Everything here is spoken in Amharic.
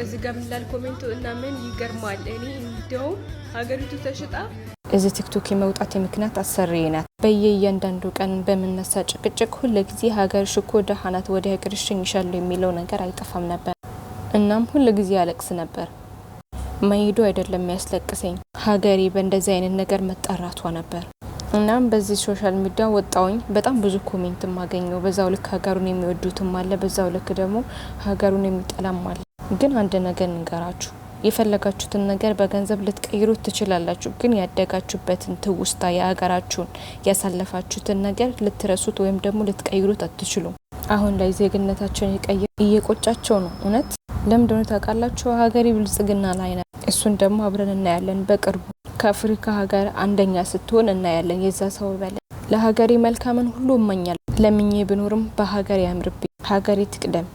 እዚህ ጋር ምን ይላል comment ኡ? እና ምን ይገርማል። እኔ እንደውም ሀገሪቱ ተሽጣ እዚህ ቲክቶክ የመውጣት ምክንያት አሰሪዬ ናት። በየእያንዳንዱ ቀን በምነሳ ጭቅጭቅ ሁል ጊዜ ሀገርሽ እኮ ደሃ ናት፣ ወደ ሀገርሽ እሸኝሻለሁ የሚለው ነገር አይጠፋም ነበር። እናም ሁል ጊዜ ያለቅስ ነበር። መሄዱ አይደለም የሚያስለቅሰኝ፣ ሀገሬ በእንደዚህ አይነት ነገር መጠራቷ ነበር። እናም በዚህ social media ወጣውኝ በጣም ብዙ comment ማገኘው፣ በዛው ልክ ሀገሩን የሚወዱትም አለ፣ በዛው ልክ ደግሞ ሀገሩን የሚጠላም አለ። ግን አንድ ነገር እንገራችሁ፣ የፈለጋችሁትን ነገር በገንዘብ ልትቀይሩት ትችላላችሁ። ግን ያደጋችሁበትን ትውስታ፣ የሀገራችሁን ያሳለፋችሁትን ነገር ልትረሱት ወይም ደግሞ ልትቀይሩት አትችሉም። አሁን ላይ ዜግነታቸውን የቀየ እየቆጫቸው ነው። እውነት ለምን እንደሆነ ታውቃላችሁ? ሀገሬ ብልጽግና ላይ ናት። እሱን ደግሞ አብረን እናያለን በቅርቡ ከአፍሪካ ሀገር አንደኛ ስትሆን እናያለን። የዛ ሰው በለ ለሀገሬ መልካምን ሁሉ እመኛለሁ። ለምኜ ብኖርም በሀገሬ ያምርብኝ። ሀገሬ ትቅደም።